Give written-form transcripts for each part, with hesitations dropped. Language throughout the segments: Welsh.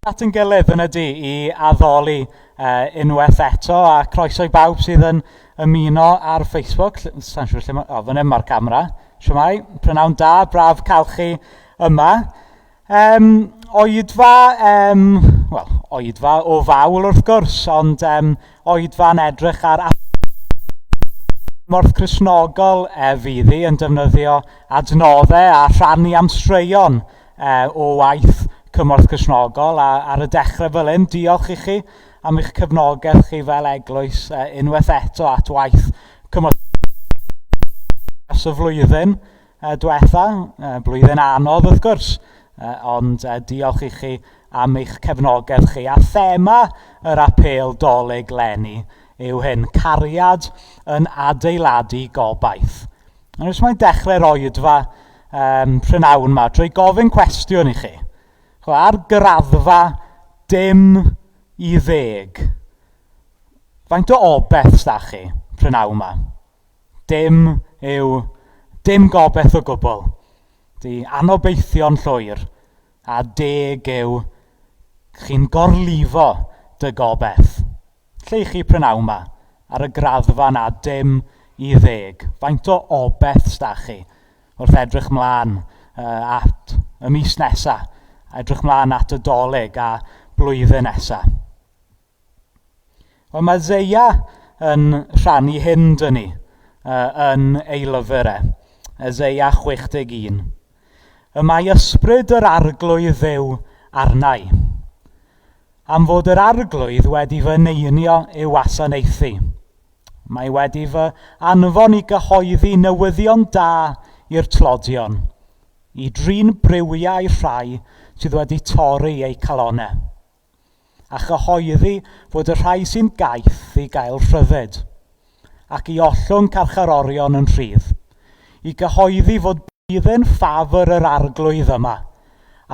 At yn gilydd yn y du i addoli unwaith eto a croeso i bawb sydd yn ymuno ar Facebook. Sa'n siŵr lle mae... O, fan hyn mae'r camera. Siwmai, prynawn da, braf cael chi yma. Um, oedfa, um, wel, oedfa o fawl wrth gwrs, ond um, oedfa'n edrych ar Morth Cristnogol e, fydd hi yn defnyddio adnoddau a rhannu am straeon o waith Cymorth Cristnogol a ar y dechrau fel hyn, diolch i chi am eich cefnogaeth chi fel eglwys unwaith eto at waith Cymorth dros y flwyddyn diwetha, blwyddyn anodd wrth gwrs, ond diolch i chi am eich cefnogaeth chi. A thema yr apêl Dolig leni yw hyn, cariad yn adeiladu gobaith. Ond jyst mae'n dechrau'r oedfa um, prynawn yma drwy gofyn cwestiwn i chi. Chwa, ar graddfa dim i ddeg, faint o obeth sda chi prynawn yma? Dim yw dim gobeith o gwbl. Di anobeithio'n llwyr a deg yw chi'n gorlifo dy gobeith. Lle i chi prynawn 'ma, ar y graddfa 'na, dim i ddeg? Faint o obeth s'da chi wrth edrych mlaen uh, at y mis nesa, edrych mlaen at y Dolig a blwyddyn nesa? Wel, mae Zeia yn rhannu hyn dyn ni uh, yn ei lyfr e, Ezeia 61. Y mae ysbryd yr arglwydd ddew arnau. Am fod yr Arglwydd wedi fy neinio i'w wasanaethu. Mae wedi fy anfon i gyhoeddi newyddion da i'r tlodion, i drin briwiau rhai sydd wedi torri eu calonnau, a chyhoeddi fod y rhai sy'n gaeth i gael rhyddid, ac i ollwng carcharorion yn rhydd, i gyhoeddi fod Bydd yn ffafr yr Arglwydd yma,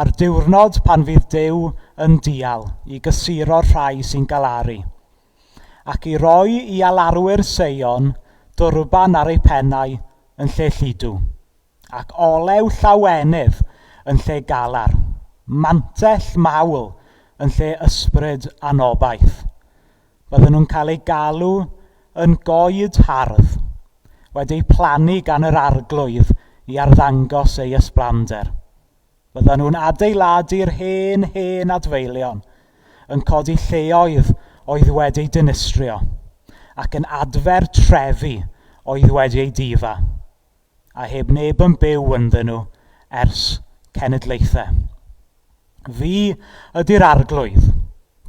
a'r diwrnod pan fydd Duw yn dial i gysuro'r rhai sy'n galaru, ac i roi i alarwyr Seion dwrban ar eu pennau yn lle lludw, ac olew llawenydd yn lle galar, mantell mawl yn lle ysbryd anobaith. Bydden nhw'n cael eu galw yn goed hardd, wedi eu plannu gan yr Arglwydd i arddangos ei ysblander. Bydden nhw'n adeiladu'r hen, hen adfeilion, yn codi lleoedd oedd wedi eu dinistrio, ac yn adfer trefi oedd wedi eu difa, a heb neb yn byw ynddyn nhw ers cenedlaethau. Fi ydy'r arglwydd.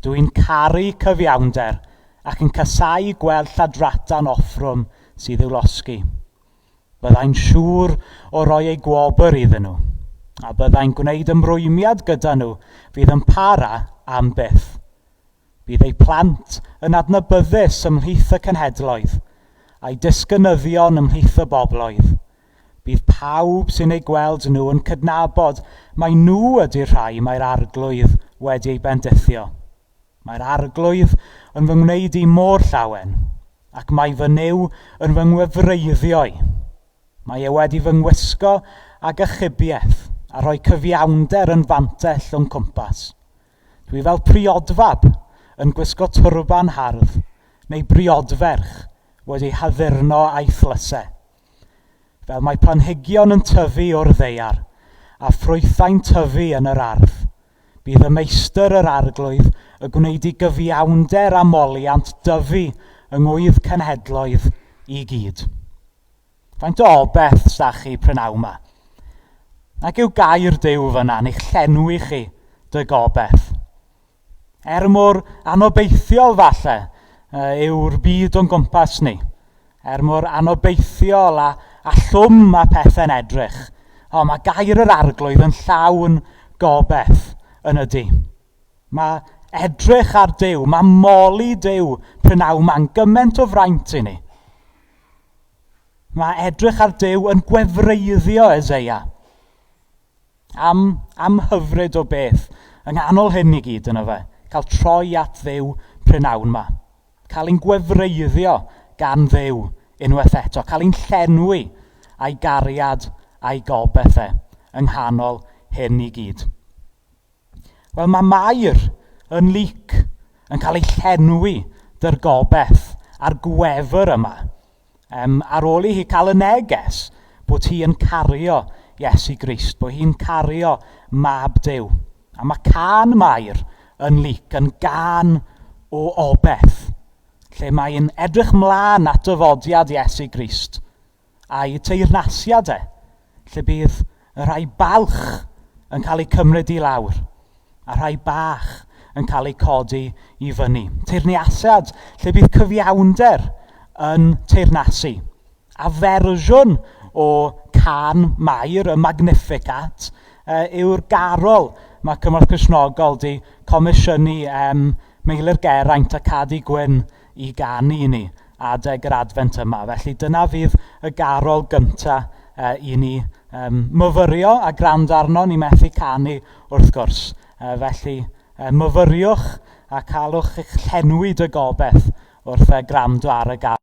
Dw i'n caru cyfiawnder ac yn casáu gweld lladrata'n offrwm sydd i'w losgi. Byddai'n siŵr o roi ei gwobr iddyn nhw, a byddai'n gwneud ymrwymiad gyda nhw fydd yn para am byth. Bydd eu plant yn adnabyddus ymhlith y cenhedloedd, a'u disgynyddion ymhlith y bobloedd. Bydd pawb sy'n eu gweld nhw yn cydnabod mai nhw ydy'r rhai mae'r Arglwydd wedi eu bendithio. Mae'r Arglwydd yn fy ngwneud i mor llawen, ac mae fy Nuw yn fy ngwefreiddio i. Mae e wedi fy ngwisgo ag achubiaeth a rhoi cyfiawnder yn fantell o'n cwmpas. Dwi fel priodfab yn gwisgo twrban hardd, neu briodferch wedi haddurno a'i thlysau. Fel mae planhigion yn tyfu o'r ddaear, a ffrwythau'n tyfu yn yr ardd, bydd y meistr yr arglwydd y gwneud i gyfiawnder a moliant dyfu yng ngwydd cenhedloedd i gyd. Faint o obeth s'da chi prynawn 'ma? Nag yw gair Duw fyna yn eich llenwi chi dy gobeth? Er mor anobeithiol falle yw'r byd o'n gwmpas ni, er mor anobeithiol a, a llwm mae pethau'n edrych, o, mae gair yr arglwydd yn llawn gobeth yn ydy. Mae edrych ar Duw, mae moli Duw prynawn ma'n gymaint o fraint i ni. Mae edrych ar Duw yn gwefreiddio Eseia. Am, am hyfryd o beth yng nghanol hyn i gyd yna fe. Cael troi at Dduw prynawn ma. Cael ein gwefreiddio gan Dduw unwaith eto. Cael ein llenwi a'i gariad a'i gobeith e yng nghanol hyn i gyd. Wel, mae Mair yn Luc yn cael ei llenwi dy'r gobeith a'r gwefr yma. Ar ôl i hi cael y neges bod hi yn cario Iesu Grist, bod hi'n cario Mab Duw. A mae cân Mair yn Luc yn gân o obeith, lle mae'n edrych mlaen at dyfodiad Iesu Grist a'i teyrnasiad e, lle bydd y rhai balch yn cael eu cymryd i lawr a rhai bach yn cael eu codi i fyny. Teyrnasiad lle bydd cyfiawnder yn teyrnasu. A fersiwn o cân Mair, y Magnificat, yw'r garol mae Cymorth Cristnogol 'di comisiynu Meilir Geraint a Cadi Gwyn i ganu i ni adeg yr Adfent yma. Felly dyna fydd y garol gynta i ni myfyrio a gwrando arno. Ni methu canu wrth gwrs. Felly myfyriwch a caelwch eich llenwi dy gobeith wrth gwrando ar y garol.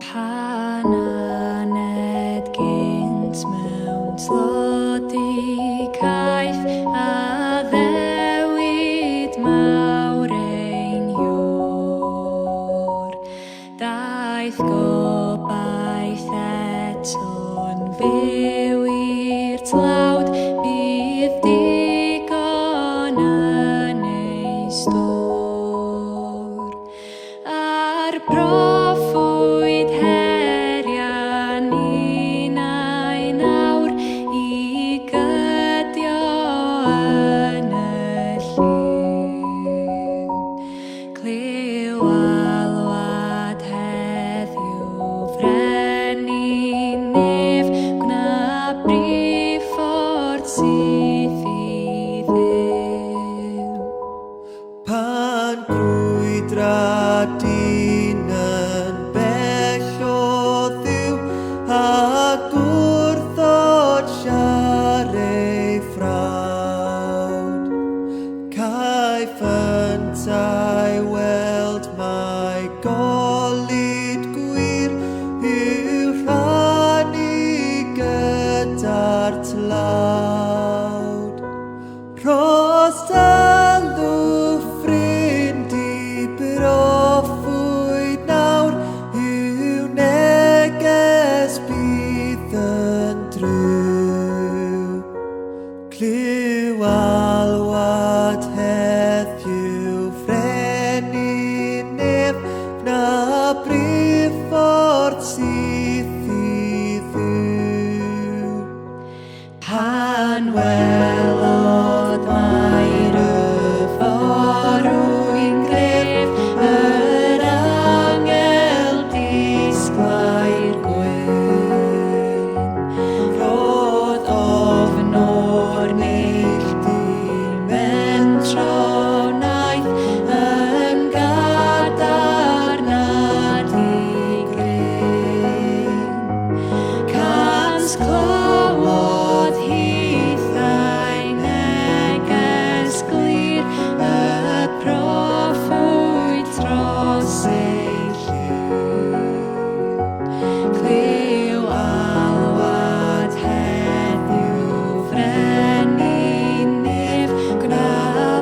Pan aned gynt mewn tlodi caeth addewid mawr ein Iôr. Daeth gobaith eto'n fyw i'r tlawd, bydd digon yn ei stôr. A'r proffwyd heria ninnau nawr i gydio yn y lliw. Clyw alwad heddiw, Frenin Nef, gwna brif ffordd syth i Dduw. Pan grwydra dyn yn bell o Dduw, a gwrthod siar ei frawd, caiff yntau weld mai golud gwir yw rhannu gyda'r tlawd. Rhos sylw ffrind i broffwyd nawr yw neges bydd yn driw. Clyw alwad heddiw frenin nef, wna brif ffordd syth i Dduw. Pan welodd Mair y forwyn gref, yr angel disglair gwyn, roedd ofn o'r neilltu mentro wnaeth yn gadarn a digryn. Cans clywodd hithau neges glir y proffwyd dros ei lliw. Clyw alwad heddiw frenin nef, gwna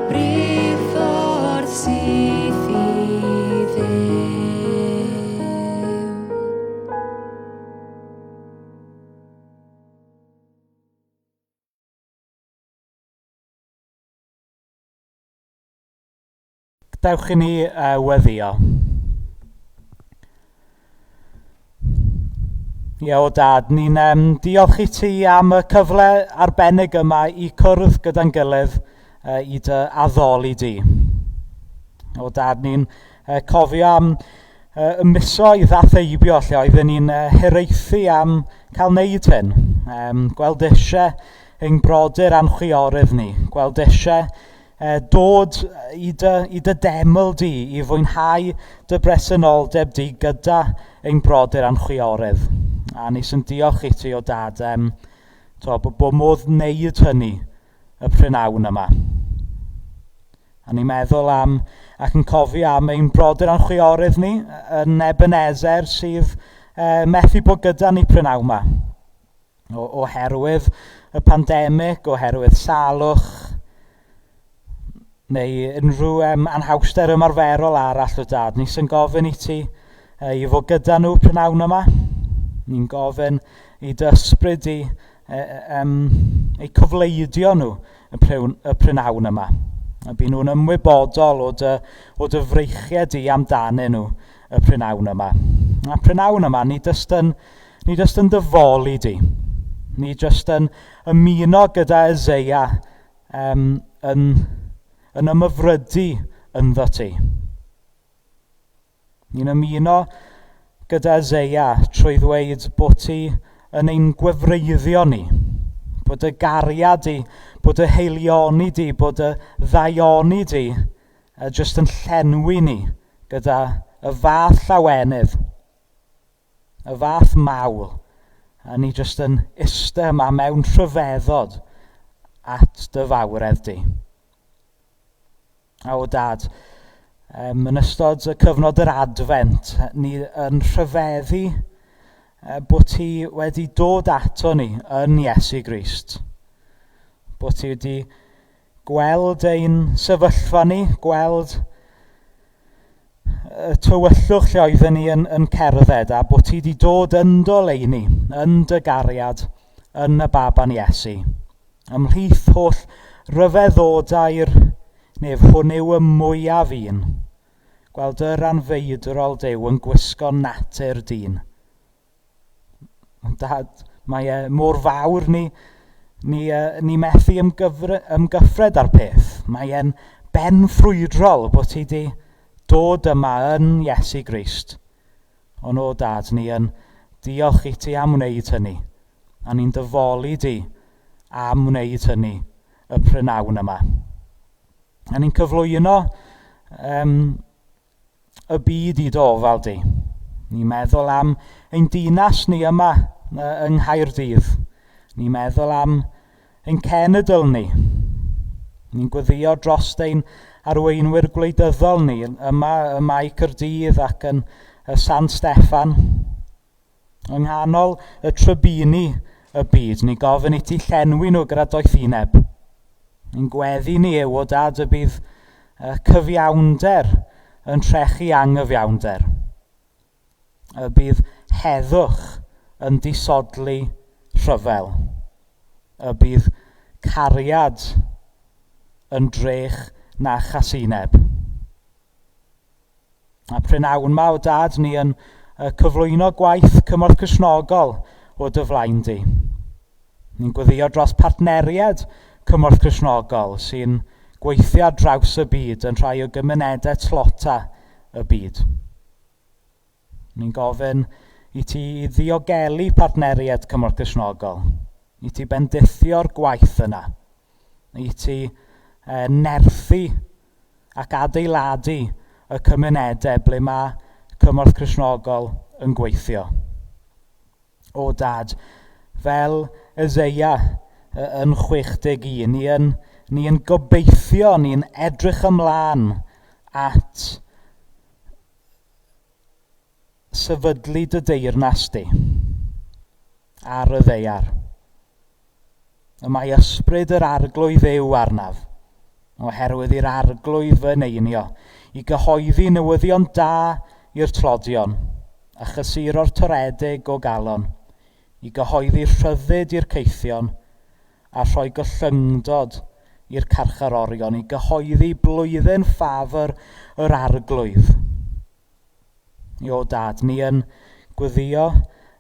brif ffordd syth i Dduw. Dewch i ni weddio. Ie, o dad, ni'n diolch i ti am y cyfle arbennig yma i cwrdd gyda'n gilydd i dy addoli di. O dad, ni'n cofio am y misoedd a theibio lle oedden ni'n hiraethu am cael wneud hyn. Gweld eisiau ein brodyr a'n chwiorydd ni, gweld eisiau dod i dy, i dy deml di, i fwynhau dy bresenoldeb di gyda ein brodyr a'n chwiorydd. A ni sy'n diolch i ti o dad, to, bod modd wneud hynny y prynhawn yma. A ni'n meddwl am ac yn cofio am ein brodyr a'n chwiorydd ni yn Ebenezer sydd methu bod gyda ni prynawn yma. Oherwydd y pandemig, oherwydd salwch, neu unrhyw anhawster ymarferol arall o dad. Ni sy'n gofyn i ti i fod gyda nhw prynawn yma. Ni'n gofyn i dy ysbryd i eu cofleidio nhw y prynawn yma. A bu nhw'n ymwybodol o dy freichiau di amdanyn nhw y prynawn yma. A prynawn yma, ni jyst yn dyfoli di. Ni jyst yn ymuno gyda Eseia yn ymhyfrydu ynddo ti. Ni'n ymuno gyda Eseia trwy ddweud bod ti yn ein gwefreiddio ni, bod y gariad di, bod y heilioni di, bod y ddaioni di jyst yn llenwi ni gyda y fath llawenydd, y fath mawl, a ni jyst yn iste yma mewn rhyfeddod at dy fawredd di. A o dad, yn ystod y cyfnod yr Adfent, ni yn rhyfeddu bod ti wedi dod ato ni yn Iesu Grist. Bod ti wedi gweld ein sefyllfa ni, gweld y tywyllwch lle oedden ni yn cerdded, a bod ti wedi dod yn dy oleuni, yn dy gariad, yn y baban Iesu. Ymhlith holl ryfeddodau'r nef, hwn yw y mwyaf un. Gweld yr anfeidrol Duw yn gwisgo natur dyn. Ond dad, mae e mor fawr ni methu ymgyffred â'r peth. Mae e'n benffrwydrol bod ti wedi dod yma yn Iesu Grist. Ond o dad, ni yn diolch i ti am wneud hynny. A ni'n dyfoli di am wneud hynny y prynawn yma. A ni'n cyflwyno y byd i dy ofal di. Ni'n meddwl am ein dinas ni yma yng Nghaerdydd. Ni'n meddwl am ein cenedl ni. Ni'n gweddio dros ein arweinwyr gwleidyddol ni yma ym Mae Caerdydd ac yn San Steffan. Yng nghanol y trybini y byd, ni gofyn i ti llenwi nhw gyda doethineb. Ni'n gweddi ni yw o dad y bydd cyfiawnder yn trechu anghyfiawnder. Y bydd heddwch yn disodli rhyfel. Y bydd cariad yn drech na chasineb. A prynawn ma o dad ni yn cyflwyno gwaith Cymorth Cristnogol o dy flaen di. Ni'n gweddio dros partneriaid Cymorth Cristnogol sy'n gweithio ar draws y byd yn rhai o gymunedau tlota y byd. Ni'n gofyn i ti ddiogelu partneriaid Cymorth Cristnogol, i ti bendithio'r gwaith yna, i ti nerthu ac adeiladu y cymunedau ble mae Cymorth Cristnogol yn gweithio. O dad, fel Eseia yn 61, ni yn gobeithio, ni'n edrych ymlaen at sefydlu dy deyrnas di ar y ddaear. Y mae ysbryd yr Arglwydd Dduw arnaf, oherwydd i'r Arglwydd fy eneinio, i gyhoeddi newyddion da i'r tlodion, a chysuro'r toredig o galon, i gyhoeddi rhyddid i'r caethion, a rhoi gollyngdod i'r carcharorion, i gyhoeddi blwyddyn ffafr yr Arglwydd. O dad, ni yn gweddio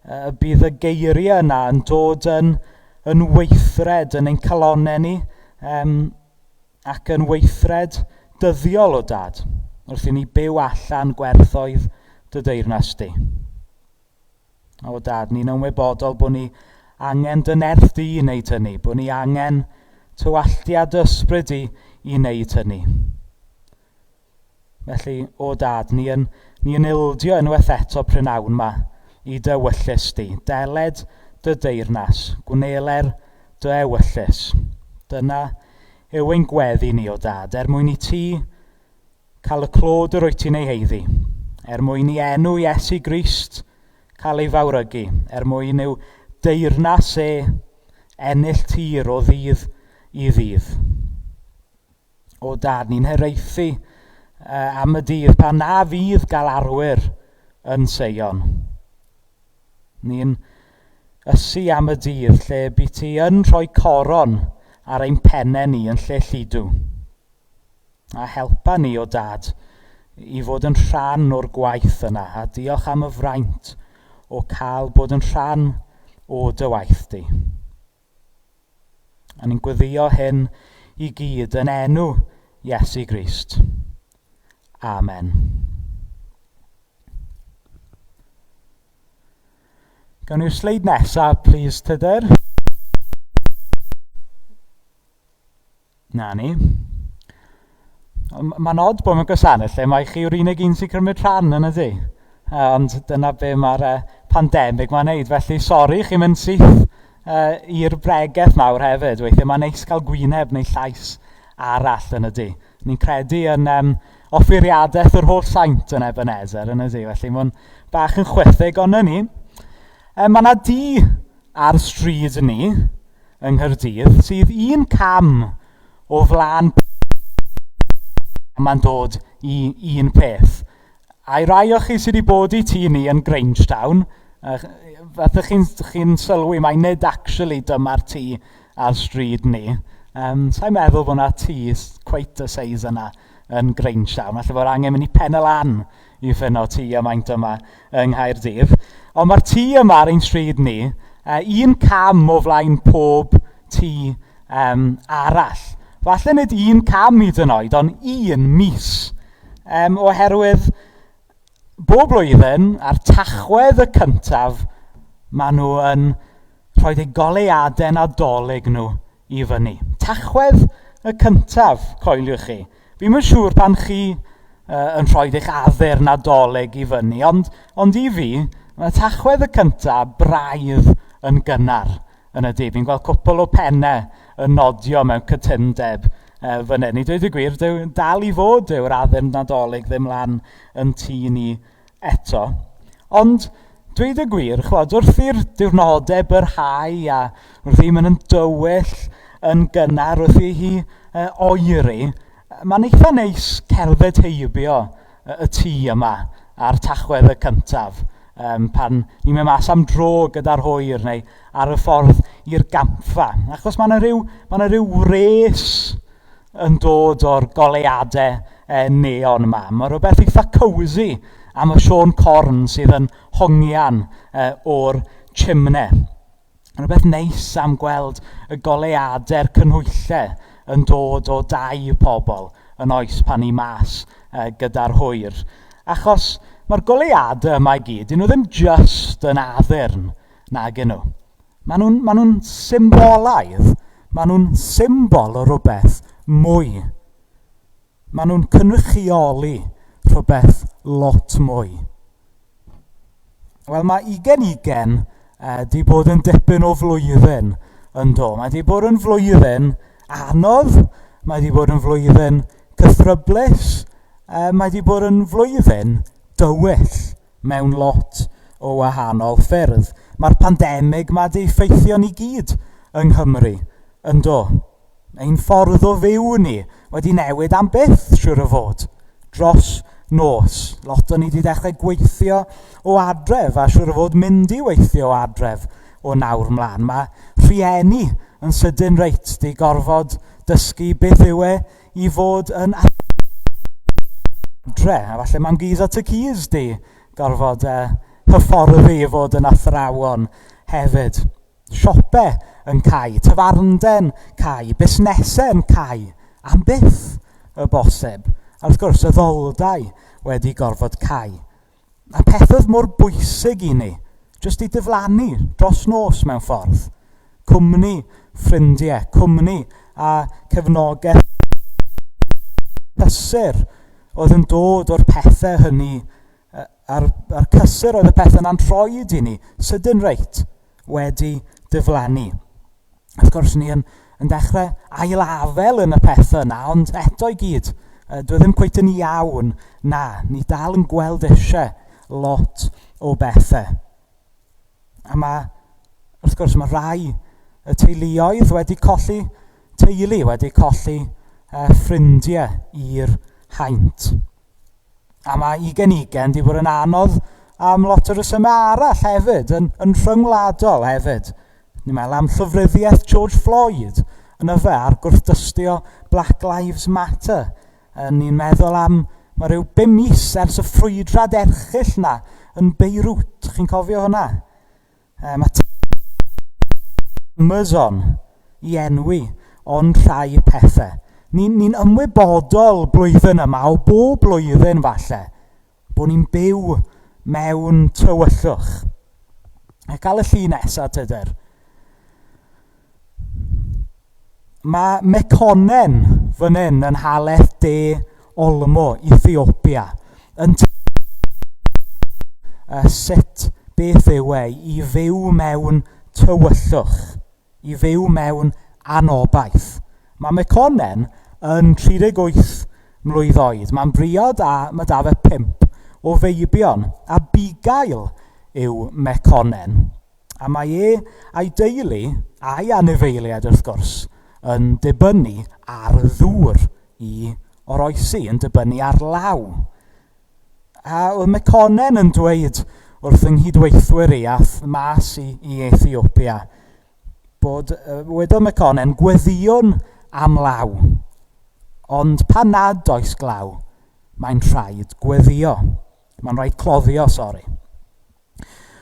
y bydd y geiriau yna yn dod yn weithred yn ein calonnau ni, ac yn weithred dyddiol o dad, wrth i ni byw allan gwerthoedd dy deyrnas di. O dad, ni'n ymwybodol bod ni angen dy nerth di i wneud hynny, bod ni angen tywalltiad ysbryd di i wneud hynny. Felly, o dad, ni yn ildio unwaith eto prynawn ma i dy ewyllys di. Deled dy deyrnas, gwneler dy ewyllys. Dyna yw ein gweddi ni o dad, er mwyn i ti cael y clod yr wyt ti'n ei heiddi, er mwyn i enw Iesu Grist cael ei fawrygu, er mwyn i'w deyrnas e ennill tir o ddydd i ddydd. O dad, ni'n hiraethu am y dydd pan na fydd galarwyr yn Seion. Ni'n ysu am y dydd lle by ti yn rhoi coron ar ein pennau ni yn lle lludw. A helpa ni o dad i fod yn rhan o'r gwaith yna a diolch am y fraint o cael bod yn rhan o dy waith di. A ni'n gweddio hyn i gyd yn enw Iesu Grist. Amen. Gawn ni'r sleid nesaf, please, Tudur. Na ni. Mae'n od bod mewn gwasanaeth lle mae chi yw'r unig un sy'n cymryd rhan yn ydy. Ond dyna be mae'r pandemig mae'n neud. Felly, sori, chi'n mynd syth i'r bregeth nawr hefyd. Weithiau mae'n neis cael gwyneb neu llais arall yn ydy. Ni'n credu yn um, offeiriadaeth yr holl saint yn Ebenezer yn ydy. Felly mae'n bach yn chwithig ond ni. E, mae yna dŷ ar stryd ni yng Nghaerdydd sydd un cam o flaen mae'n dod i un peth. A i rai o chi sydd wedi bod i tŷ ni yn Grangetown, fath chi'n chi sylwi mai nid actually dyma'r tŷ ar stryd ni. Um, Sa'n meddwl bod yna tŷ quite y seis yna yn Grangetown. Falle bod angen mynd i Pen y Lan i ffyno tŷ y maint yma yng Nghaerdydd. Ond mae'r tŷ yma ar ein stryd ni, un cam o flaen pob tŷ um, arall. Falle nid un cam hyd yn oed, ond un mis. Um, oherwydd bob blwyddyn, ar tachwedd y cyntaf, maen nhw yn rhoi eu goleuadau nadolig nhw i fyny. Tachwedd y cyntaf, coeliwch chi. Fi'n yn siŵr pan chi yn rhoi eich addur nadolig i fyny, ond, ond i fi, mae tachwedd y cyntaf braidd yn gynnar yn y dydd. Fi'n gweld cwpl o pennau yn nodio mewn cytundeb uh, fan hyn. I dweud y gwir, dyw, dal i fod yw'r addurn nadolig ddim lan yn tŷ ni eto. Ond dweud y gwir, chwod, wrth i'r diwrnodau byrhau a wrth i mynd yn dywyll yn gynnar, wrth i hi uh, oeri, mae'n eitha neis cerdded heibio y tŷ yma a'r tachwedd y cyntaf um, pan ni'n mynd mas am dro gyda'r hwyr neu ar y ffordd i'r gampfa. Achos mae yna rhyw, mae yna rhyw wres yn dod o'r goleuadau e, neon yma. Mae rhywbeth eitha cozy am y Siôn Corn sydd yn hongian e, o'r chimne. Rhywbeth neis am gweld y goleuadau'r cynhwyllau yn dod o dai pobl yn oes pan i mas e, gyda'r hwyr. Achos mae'r goleuadau yma i gyd, dyn nhw ddim just yn addurn nag nhw. Maen nhw'n ma nhw symbolaidd, maen nhw'n symbol o rhywbeth mwy. Maen nhw'n cynrychioli rhywbeth lot mwy. Wel, mae 2020 eh, di bod yn dipyn o flwyddyn yn do. Mae di bod yn flwyddyn anodd, mae di bod yn flwyddyn cythryblus, eh, mae di bod yn flwyddyn dywyll mewn lot o wahanol ffyrdd. Mae'r pandemig mae di effeithio ni gyd yng Nghymru, yn do. Ein ffordd o fyw ni wedi newid am byth, siwr o fod, dros nos. Lot o'n ni wedi dechrau gweithio o adref a siwr o fod mynd i weithio o adref o nawr mlaen. Mae rhieni yn sydyn reit di gorfod dysgu beth yw e i fod yn adre. A falle mam gys at y cys di gorfod hyfforddi i fod yn athrawon hefyd. Siope yn cau, tafarnden cau, busnesau yn cau, am byth y bosib. A wrth gwrs, y ddoldau wedi gorfod cau. A pethau mor bwysig i ni, jyst i diflannu dros nos mewn ffordd. Cwmni ffrindiau, cwmni a cefnogaeth cysur oedd yn dod o'r pethau hynny a'r, a'r cysur oedd y pethau yna'n rhoi i ni, sydyn reit, wedi diflannu. Wrth gwrs, ni yn, yn dechrau ailafel yn y pethau yna, ond eto i gyd, dwi e ddim cweit yn iawn. Na, ni dal yn gweld eisiau lot o bethau. A mae, wrth gwrs, mae rai y teuluoedd wedi colli teulu, wedi colli ffrindiau i'r haint. A mae 2020 wedi bod yn anodd am lot o resymau arall hefyd, yn, yn rhyngwladol hefyd. Ni'n meddwl am llofruddiaeth George Floyd yn y fe a'r gwrthdystio Black Lives Matter. Ni'n meddwl am, mae rhyw 5 mis ers y ffrwydrad erchyll na yn Beirut. Chi'n cofio hwnna? Mae Amazon i enwi ond rhai pethau. Ni'n ni ymwybodol blwyddyn yma, o bob blwyddyn falle, bod ni'n byw mewn tywyllwch. A gael y llun nesaf, tyder. Mae Mekonnen fan hyn yn haleth de Olmo, Ethiopia, yn sut beth yw e i fyw mewn tywyllwch, i fyw mewn anobaith. Mae Mekonnen yn 38 mlwydd oed. Mae'n briod a mae da fe 5 o feibion, a bugail yw Mekonnen. A mae e a'i deulu, a'i anifeiliaid wrth gwrs, yn dibynnu ar ddŵr i oroesi, yn dibynnu ar law. A oedd Mekonnen yn dweud wrth yng nghydweithwyr i ath mas i, i Ethiopia, bod, wedodd Mekonnen, gweddïwn am law. Ond pan nad oes glaw, mae'n rhaid gweddio. Mae'n rhaid cloddio, sori.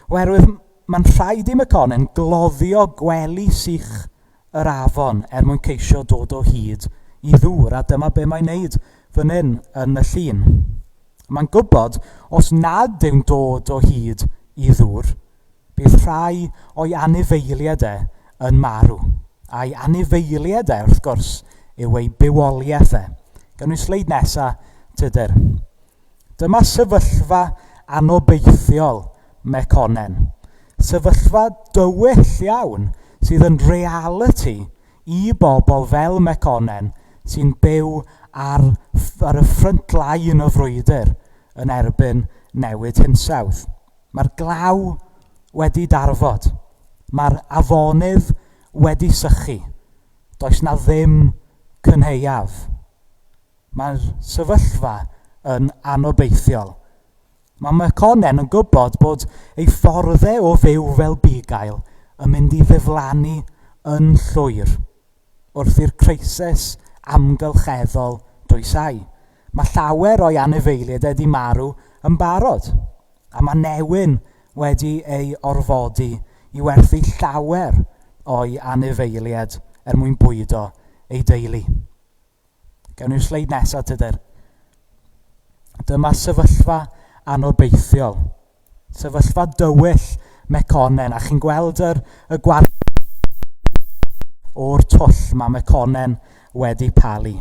Oherwydd mae'n rhaid i Mekonnen gloddio gwely sych yr afon er mwyn ceisio dod o hyd i ddŵr, a dyma be mae'n neud fan hyn yn y llun. Mae'n gwybod os nad yw'n dod o hyd i ddŵr, bydd rhai o'i anifeiliaid e yn marw. A'i anifeiliaid e, wrth gwrs, yw ei bywoliaeth e. Gawn ni sleid nesa, Tudur. Dyma sefyllfa anobeithiol Mekonnen. Sefyllfa dywyll iawn sydd yn realiti i bobl fel Mekonnen sy'n byw ar, ar y front line o frwydr yn erbyn newid hinsawdd. Mae'r glaw wedi darfod. Mae'r afonydd wedi sychu. Does na ddim cynhaeaf. Mae'r sefyllfa yn anobeithiol. Mae Mekonnen yn gwybod bod ei ffordd e o fyw fel bugail yn mynd i ddiflannu yn llwyr wrth i'r creisis amgylcheddol dwysau. Mae llawer o'i anifeiliaid wedi marw yn barod, a mae newyn wedi ei orfodi i werthu llawer o'i anifeiliaid er mwyn bwydo ei deulu. Gawn ni'r sleid nesaf, Tudur. Dyma sefyllfa anobeithiol. Sefyllfa dywyll Mekonnen, a chi'n gweld yr, y gwarth o'r twll mae Mekonnen wedi palu.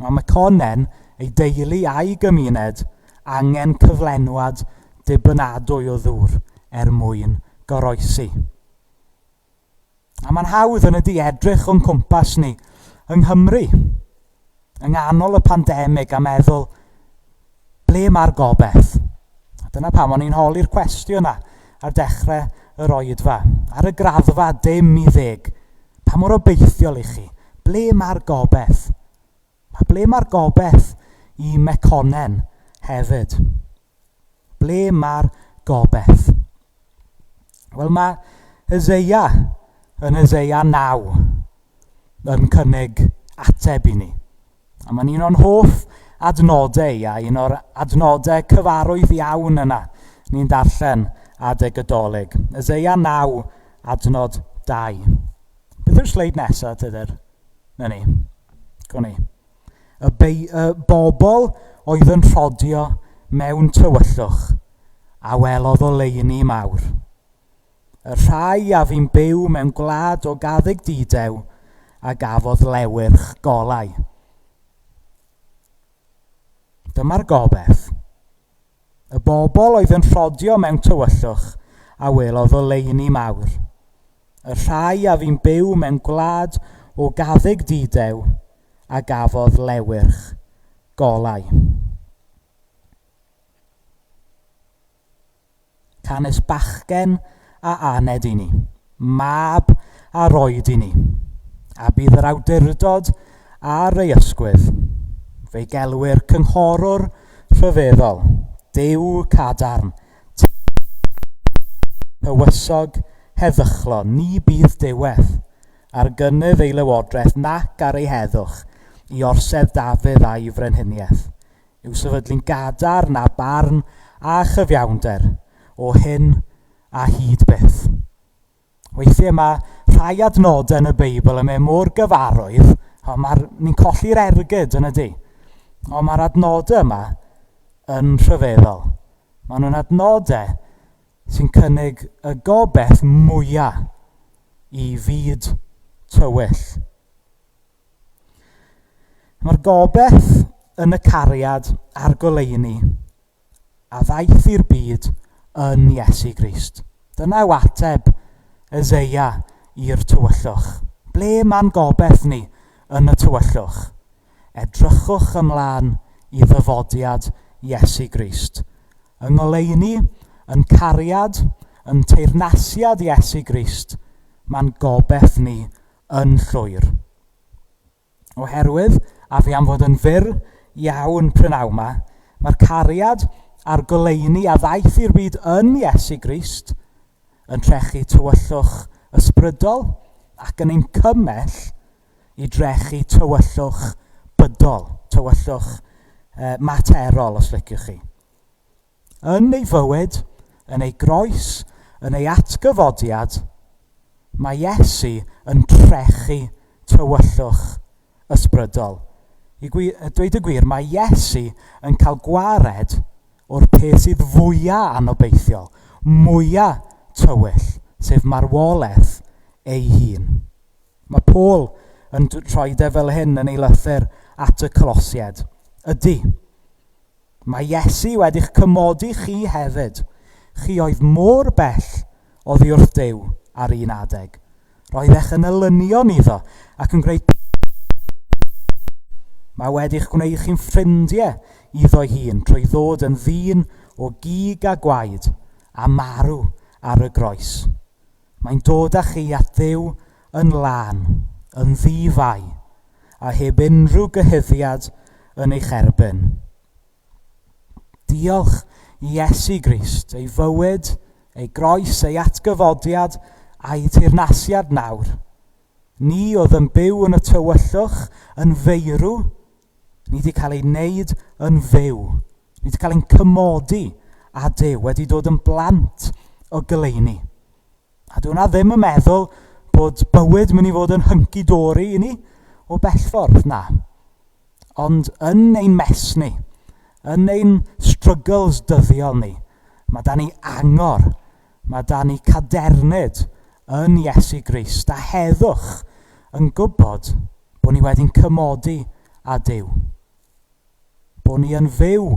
Mae Mekonnen, ei deulu a'i gymuned, angen cyflenwad dibynadwy o ddŵr er mwyn goroesi. A mae'n hawdd yn ydy edrych o'n cwmpas ni yng Nghymru, yng nghanol y pandemig a meddwl, ble mae'r gobeith? A dyna pam o'n i'n holi'r cwestiwn yna ar dechrau yr oedfa. Ar y graddfa dim i ddeg, pa mor obeithiol i chi? Ble mae'r gobeith? A ble mae'r gobeith i Mekonnen hefyd? Ble mae'r gobeith? Wel, mae Eseia yn Eseia 9 yn cynnig ateb i ni. A mae'n un o'n hoff adnodau, a un o'r adnodau cyfarwydd iawn yna ni'n darllen adeg y Dolig. Eseia 9, adnod 2. Beth yw'r sleid nesaf, Tudur? Na ni. Go ni. Y, bei, y bobl oedd yn rhodio mewn tywyllwch a welodd oleuni mawr. Y rhai a fu'n byw mewn gwlad o gaddug didew a gafodd lewyrch golau. Dyma'r gobeith. Y bobl oedd yn rhodio mewn tywyllwch a welodd oleuni mawr. Y rhai a fu'n byw mewn gwlad o gaddug dudew a gafodd lewyrch golau. Canys bachgen a aned i ni, mab a roed i ni, a bydd yr awdurdod ar ei ysgwydd. Fe'i gelwir cynghorwr rhyfeddol, Duw cadarn, tywysog heddychlon, ni bydd diwedd ar gynnydd ei lywodraeth nac ar ei heddwch i orsedd Dafydd a'i frenhiniaeth. I'w sefydlu'n gadarn a barn a chyfiawnder o hyn a hyd byth. Weithiau mae rhai adnodau yn y Beibl yn mynd mor gyfarwydd, ond mae'r, ni'n colli'r ergyd yn y di. Ond mae'r adnodau yma yn rhyfeddol. Maen nhw'n adnodau sy'n cynnig y gobeith mwyaf i fyd tywyll. Mae'r gobeith yn y cariad a'r goleuni a ddaeth i'r byd yn Iesu Grist. Dyna yw ateb Eseia i'r tywyllwch. Ble mae'n gobeith ni yn y tywyllwch? Edrychwch ymlaen i ddyfodiad Iesu Grist. Yng ngoleuni, yn cariad, yn teyrnasiad Iesu Grist, mae'n gobeith ni yn llwyr. Oherwydd, a fi am fod yn fyr iawn prynawn ma, mae'r cariad a'r goleuni a ddaeth i'r byd yn Iesu Grist yn trechu tywyllwch ysbrydol ac yn ein cymell i drechu tywyllwch bydol, tywyllwch materol, os liciwch chi. Yn ei fywyd, yn ei groes, yn ei atgyfodiad, mae Iesu yn trechu tywyllwch ysbrydol. I dweud y gwir, mae Iesu yn cael gwared o'r peth sydd fwyaf anobeithiol, mwyaf tywyll, sef marwolaeth ei hun. Mae Paul yn rhoi e fel hyn yn ei lythyr at y Colosied. Ydy, Mae Iesu wedi'ch cymodi chi hefyd. Chi oedd mor bell oddi wrth Duw ar un adeg. Roeddech yn elynion iddo ac yn gwneud Mae wedi'ch gwneud chi'n ffrindiau iddo'i hun trwy ddod yn ddyn o gig a gwaed a marw ar y groes. Mae'n dod â chi at Dduw yn lân, yn ddi-fai, a heb unrhyw gyhuddiad yn eich erbyn. Diolch i Iesu Grist, ei fywyd, ei groes, ei atgyfodiad a'i teyrnasiad nawr. Ni oedd yn byw yn y tywyllwch, yn feirw, ni wedi cael ei wneud yn fyw. Ni wedi cael ein cymodi â Duw, wedi dod yn blant o goleuni. A dwi hwnna ddim yn meddwl bod bywyd mynd i fod yn hunky-dory i ni o bell ffordd, na. Ond yn ein mess ni, yn ein struggles dyddiol ni, mae da ni angor, mae da ni cadernid yn Iesu Grist a heddwch yn gwybod bod ni wedi'n cymodi â Duw. Bod ni yn fyw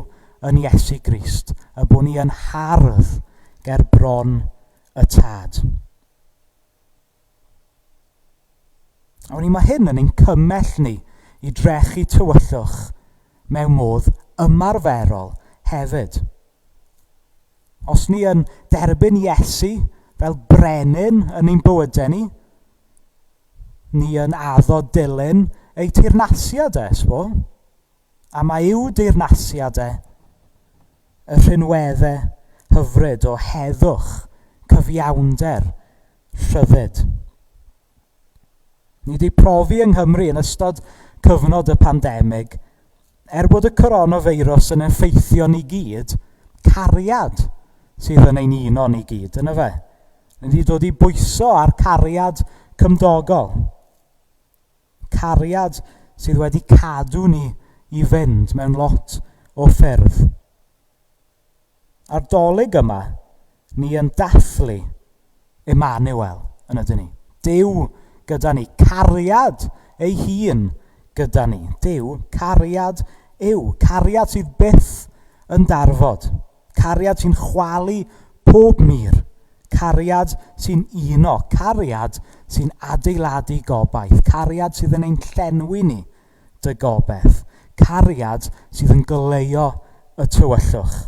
yn Iesu Grist a bod ni yn hardd ger bron y Tad. A wni mae hyn yn ein cymell ni i drechu tywyllwch mewn modd ymarferol hefyd. Os ni yn derbyn Iesu fel brenin yn ein bywydau ni, ni yn addo dilyn ei teyrnasiad e, sbo. A mae i'w deyrnasiad e y rhinweddau hyfryd o heddwch, cyfiawnder, rhyddid. Ni wedi profi yng Nghymru yn ystod cyfnod y pandemig, er bod y coronafeirws yn effeithio ni gyd, cariad sydd yn ein uno ni gyd, yna fe. Ni wedi dod i bwyso ar cariad cymdogol. Cariad sydd wedi cadw ni i fynd mewn lot o ffyrdd. A'r Dolig yma, ni yn dathlu Emmanuel, yn ydyn ni. Duw gyda ni, cariad ei hun gyda ni. Duw, cariad yw, cariad sydd byth yn darfod, cariad sy'n chwalu pob mur, cariad sy'n uno, cariad sy'n adeiladu gobaith, cariad sydd yn ein llenwi ni dy gobaith, cariad sydd yn goleuo y tywyllwch.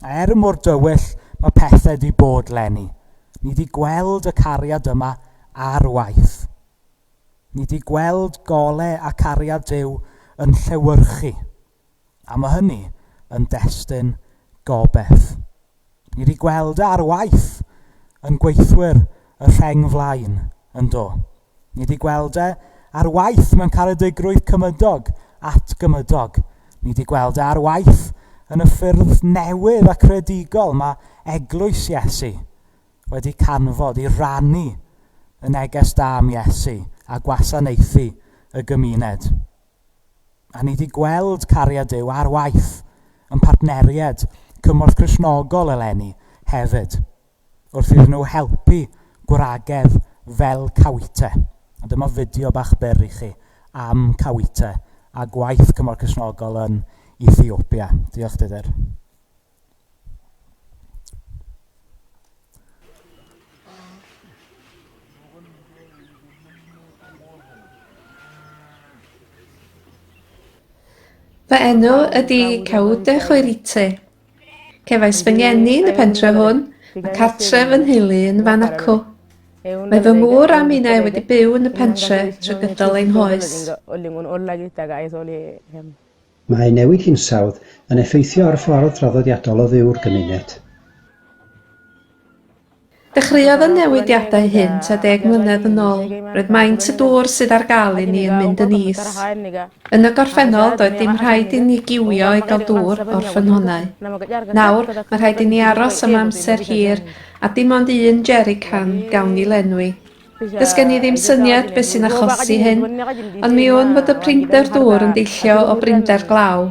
A er mor dywyll mae pethau wedi bod 'leni, ni wedi gweld y cariad yma ar waith. Ni wedi gweld gole a cariad Duw yn llewyrchu. A mae hynny yn destun gobaith. Ni wedi gweld e ar waith yn gweithwyr y rheng flaen, yn do. Ni wedi gweld e ar waith mewn caredigrwydd cymydog at gymydog. Ni wedi gweld e ar waith yn y ffyrdd newydd a creadigol mae eglwys Iesu wedi canfod i rannu y neges da am Iesu a gwasanaethu y gymuned. A ni wedi gweld cariad Duw ar waith yn partneriaid Cymorth Cristnogol eleni hefyd, wrth iddyn nhw helpu gwragedd fel Cawite. A dyma fideo bach byr i chi am Cawite a gwaith Cymorth Cristnogol yn Ethiopia. Diolch, Tudur. Fy enw ydy Cawde Chwaerite. Cefais fy ngeni yn y pentre hwn, mae cartref fy nheulu yn fan acw. Mae fy ngŵr a minnau wedi byw yn y pentre trwy gydol ein hoes. Mae newid hinsawdd yn effeithio ar ffordd draddodiadol o fyw'r gymuned. Dechreuodd y newidiadau hyn tua deg mlynedd yn ôl. Roedd maint y dŵr sydd ar gael i ni yn mynd yn is. Yn y gorffennol, doedd dim rhaid i ni giwio i gael dŵr o'r ffynhonnau. Nawr, mae rhaid i ni aros am amser hir a dim ond un jerrycan gawn ni lenwi. Does gen i ddim syniad beth sy'n achosi hyn, ond mi wn fod y prinder dŵr yn deillio o brinder glaw.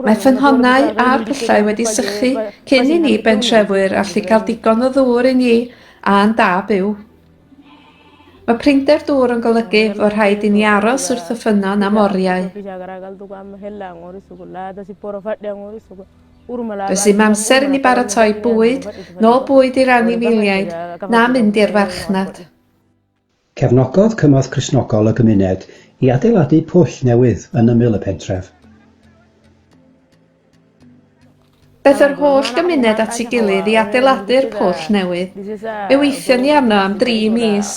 Mae ffynhonnau a'r pyllau wedi sychu cyn i ni bentrefwyr allu cael digon o ddŵr i ni a'n da byw. Mae prinder dŵr yn golygu fod rhaid i ni aros wrth y ffynnon am oriau. Does dim amser i ni baratoi bwyd, nôl bwyd i'r anifeiliaid, na mynd i'r farchnad. Cefnogodd Cymorth Cristnogol y gymuned i adeiladu pwll newydd yn ymyl y pentref. Daeth yr holl gymuned at ei gilydd i adeiladu'r pwll newydd. Fe weithion ni arno am dri mis.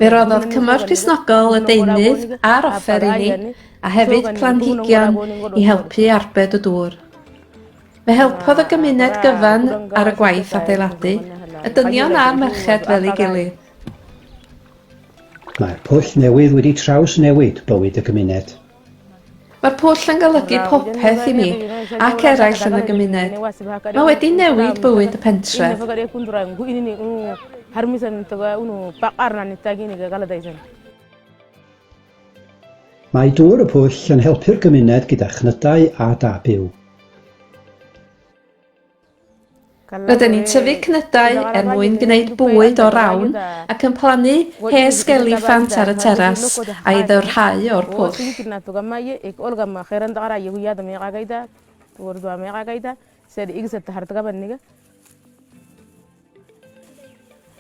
Fe roddodd Cymorth Cristnogol y deunydd a'r offer i ni, a hefyd planhigion i helpu arbed y dŵr. Fe helpodd y gymuned gyfan ar y gwaith adeiladu, y dynion a'r merched fel ei gilydd. Mae'r pwll newydd wedi trawsnewid bywyd y gymuned. Mae'r pwll yn golygu popeth i mi ac eraill yn y gymuned. Mae wedi newid bywyd y pentref. Mae dŵr y pwll yn helpu'r gymuned gyda chnydau a da byw. Rydyn ni'n tyfu cnydau er mwyn gwneud bwyd o rawn ac yn plannu hesg eliffant ar y teras a'i ddyfrhau o'r pwll.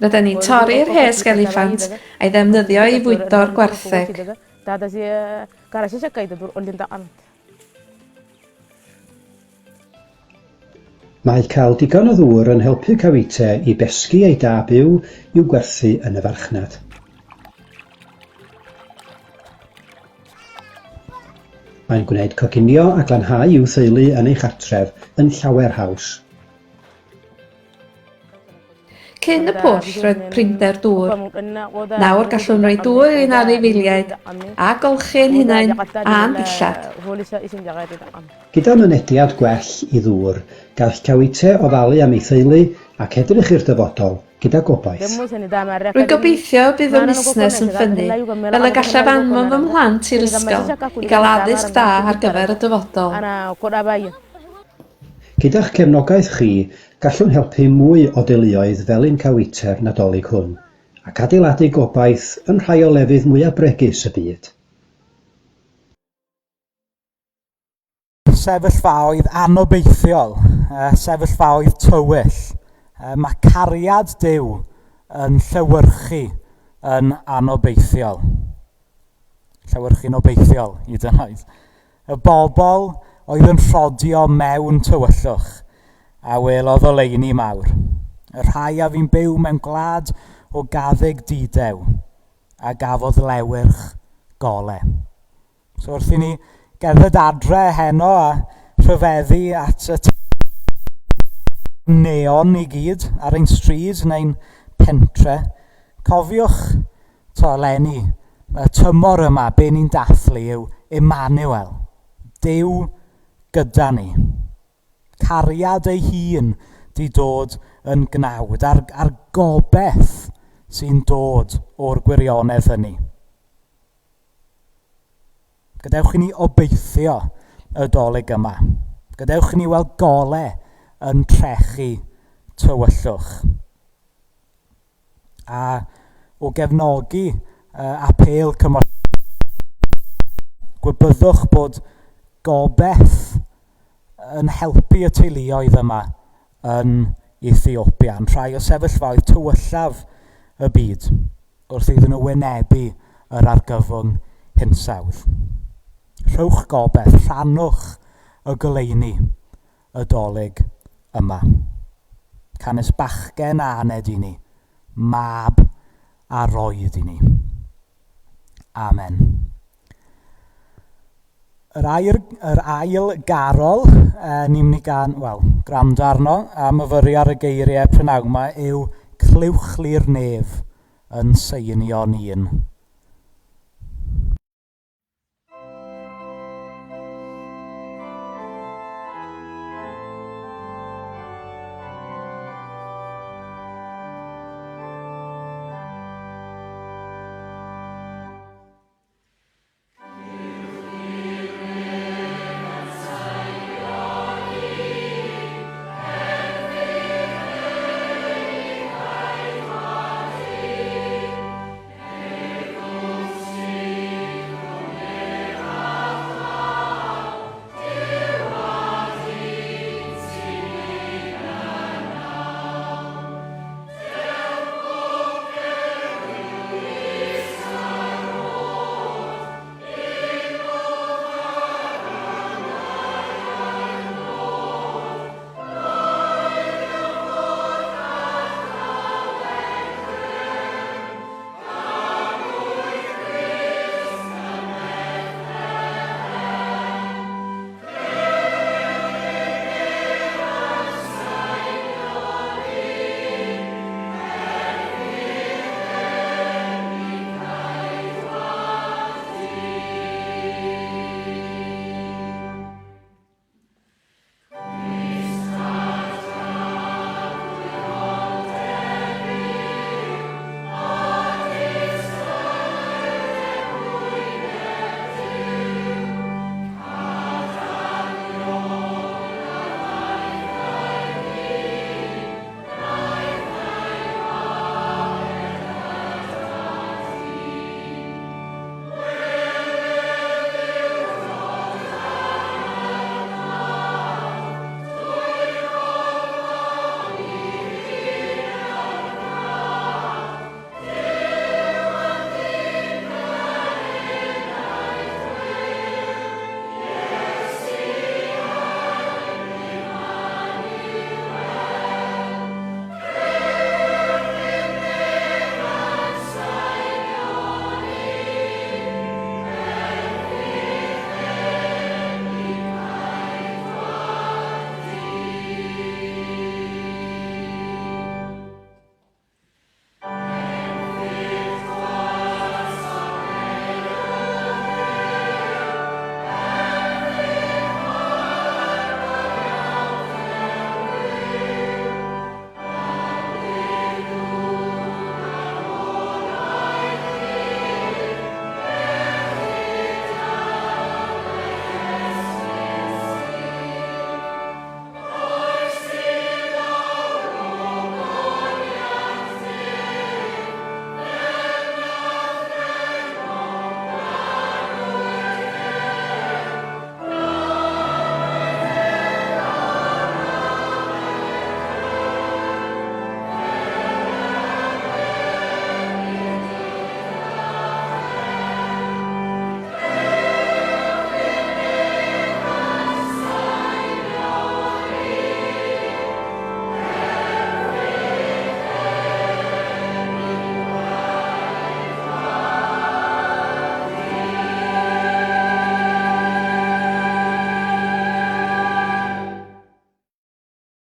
Rydyn ni'n torri'r hesg eliffant a'i ddefnyddio i fwydo'r gwartheg. Mae cael digon o ddŵr yn helpu Cavite i besgi ei da byw i'w gwerthu yn y farchnad. Mae'n gwneud coginio a glanhau i'w theulu yn ei chartref yn llawer haws. Cyn y pwll roedd prinder dŵr. Nawr gallwn roi dŵr i'n anifeiliaid a golchi ein hunain a'n dillad. Gyda mynediad gwell i ddŵr, gall Cawite ofalu am ei theulu ac edrych i'r dyfodol gyda gobaith. Rwy'n gobeithio y bydd fy musnes yn ffynnu, fel y gallaf anfon fy mhlant i'r ysgol i gael addysg dda ar gyfer y dyfodol. Gyda'ch cefnogaeth chi, gallwn helpu mwy o deuluoedd fel un Cawite'r Nadolig hwn, ac adeiladu gobaith yn rhai o lefydd mwyaf bregus y byd. Sefyllfaoedd anobeithiol, sefyllfaoedd tywyll. Mae cariad Duw yn llewyrchu yn anobeithiol. Llewyrchu'n obeithiol, hyd yn oed. Y bobl oedd yn rhodio mewn tywyllwch a welodd oleuni mawr. Y rhai a fu'n byw mewn gwlad o gaddug dudew a gafodd lewyrch gole. So wrth i ni gerdded adre heno a rhyfeddu at y neon i gyd ar ein stryd neu'n pentre, cofiwch to eleni, y tymor yma, be ni'n dathlu yw Emmanuel, Duw gyda ni. Cariad ei hun di dod yn gnawd, a'r, a'r gobeith sy'n dod o'r gwirionedd hynny. Gadewch i ni obeithio y dolyg yma. Gadewch i ni weld gole yn trechu tywyllwch. A o gefnogi apêl cymorth gwybyddwch bod gobeith yn helpu y teuluoedd yma yn Ethiopia, yn rhai o sefyllfaoedd tywyllaf y byd, wrth iddyn nhw wynebu yr argyfwng hinsawdd. Rhowch gobeith, rhannwch y goleuni y dolyg yma. Canys bachgen a aned i ni, mab a roed i ni. Amen. Yr air, yr ail garol eh, ni'n mynd i gan, wel, gwrando arno a myfyrio ar y geiriau prynawn yma yw Clywch Lu'r Nef yn seinio'n un.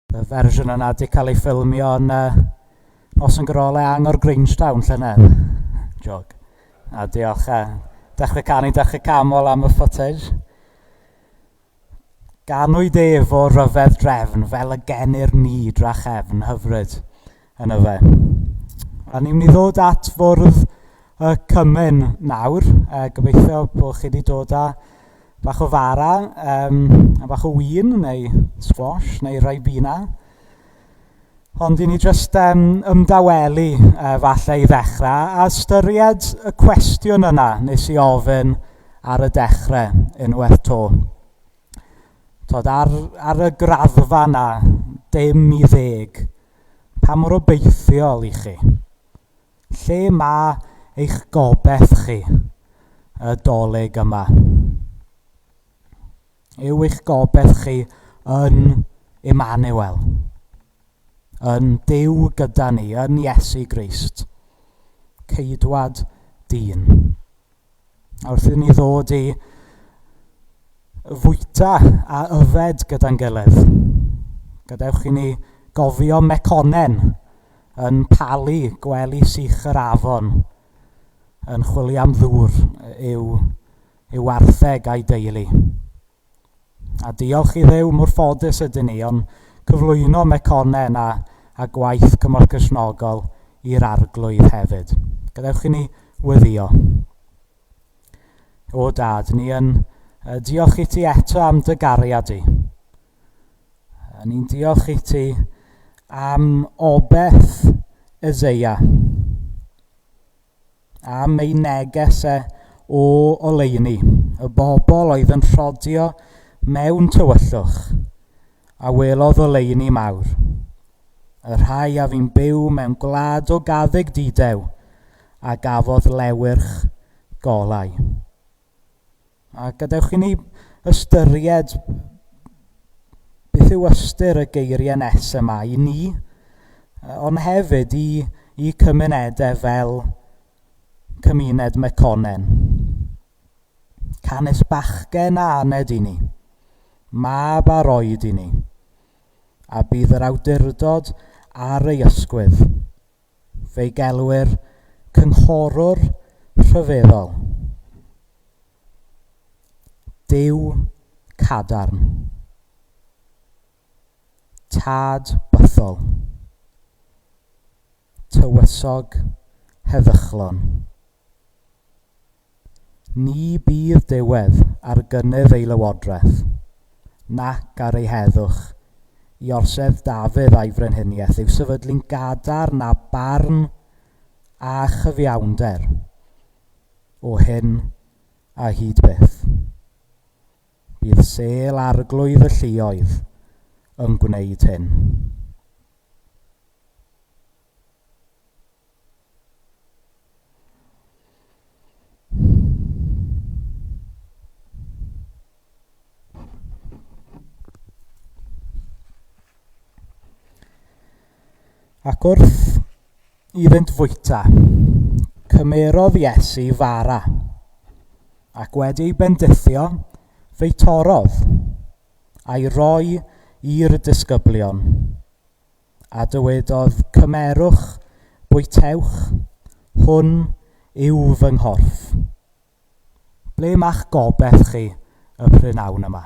Y fersiwn yna 'di cael ei ffilmio yn uh, Noson Grolau Angor Grangetown llynedd. Jog. A diolch. Dechrau canu, dechrau camol am y footage. Ganwyd ef o ryfedd drefn fel y genir ni drachefn hyfryd yn y fe. A ni'n mynd i ddod at fwrdd y cymun nawr. E, gobeithio bod chi wedi dod â Bach o fara, um, a bach o win, neu squash, neu ribena. Ond i ni jyst um, ymdawelu uh, falle i ddechrau a ystyried y cwestiwn yna nes i ofyn ar y dechrau unwaith to. Tod, ar, ar y graddfa yna, dim i ddeg, pa mor obeithiol i chi? Lle mae eich gobeith chi y Dolig yma? Yw eich gobeith chi yn Emmanuel? Yn Duw gyda ni, yn Iesu Grist, ceidwad dyn. A wrth i ni ddod i fwyta a yfed gyda'n gilydd, gadewch i ni gofio Meconen yn palu gwely sych yr afon yn chwilio am ddŵr i'w, i'w wartheg a'i deulu. A diolch i Dduw mor ffodus ydyn ni, ond cyflwyno Meconen a, a gwaith Cymorth Cristnogol i'r Arglwydd hefyd. Gadewch i ni weddio. O dad, ni yn diolch i ti eto am dy gariad di. Ni'n diolch i ti am obeth Ezeia. Am ei neges e o oleuni, y bobl oedd yn rhodio mewn tywyllwch, a welodd oleuni mawr. Y rhai a fu'n byw mewn gwlad o gaddug didew, a gafodd lewyrch golau. A gadewch i ni ystyried beth yw ystyr y geiriau nes yma i ni, ond hefyd i, i cymunedau fel cymuned Meconen. Canys bachgen a aned i ni, mab a roed i ni, a bydd yr awdurdod ar ei ysgwydd. Fe'i gelwir Cynghorwr Rhyfeddol. Duw cadarn. Tad bythol. Tywysog heddychlon. Ni bydd diwedd ar gynnydd ei lywodraeth, nac ar ei heddwch, i orsedd Dafydd a'i frenhiniaeth i'w sefydlu'n gadarn â barn a chyfiawnder, o hyn a hyd byth. Bydd sêl arglwydd y lluoedd yn gwneud hyn. Ac wrth iddynt fwyta, cymerodd Iesu fara, ac wedi ei bendithio, fe'i torrodd, a'i roi i'r disgyblion. A dywedodd, Cymerwch, bwytewch, hwn yw fy nghorff. Ble mae'ch gobeith chi y prynhawn yma?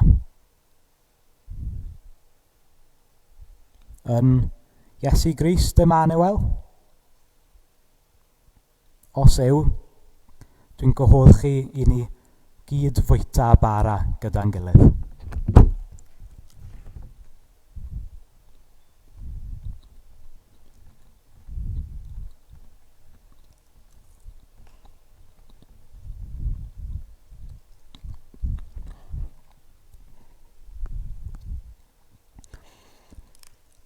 Yn Iesu Grist Emmanuel? Os yw, dwi'n gwahodd chi i ni gyd fwyta bara gyda'n gilydd.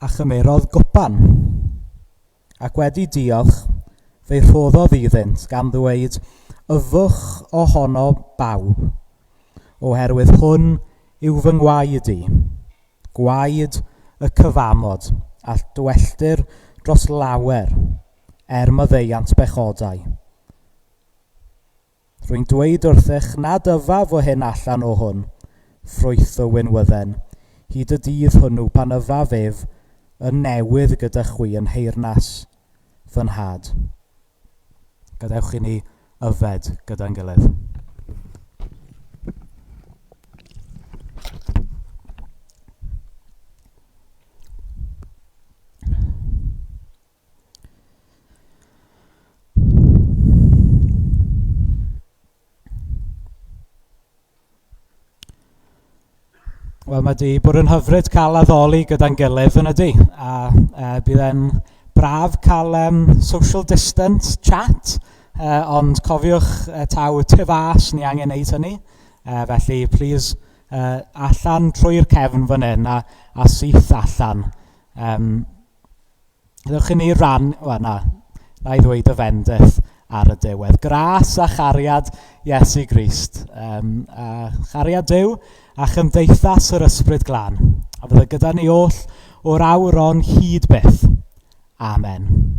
A chymerodd gwpan. Ac wedi diolch, fe'i rhoddodd iddynt, gan ddweud, Yfwch ohono bawb, oherwydd hwn yw fy ngwaed i, gwaed y cyfamod, a dwelltir dros lawer, er maddeuant bechodau. Rwy'n dweud wrthych nad yfaf o hyn allan o hwn, ffrwyth y winwydden, hyd y dydd hwnnw pan yfaf ef yn newydd gyda chwi yn nheyrnas fy nhad. Gadewch i ni yfed gyda'n gilydd. Wel, mae di bod yn hyfryd cael addoli gyda'n gilydd yn ydy, a bydd e'n braf cael social distance chat, ond cofiwch taw tu fas ni angen neud hynny, felly please allan trwy'r cefn fan hyn a, a syth allan. Gadewch i ni ran, wel na, na i ddweud y fendith ar y diwedd. Gras a chariad Iesu Grist, a chariad Duw a chymdeithas yr Ysbryd Glân, a fydde gyda ni oll o'r awr on hyd byth. Amen.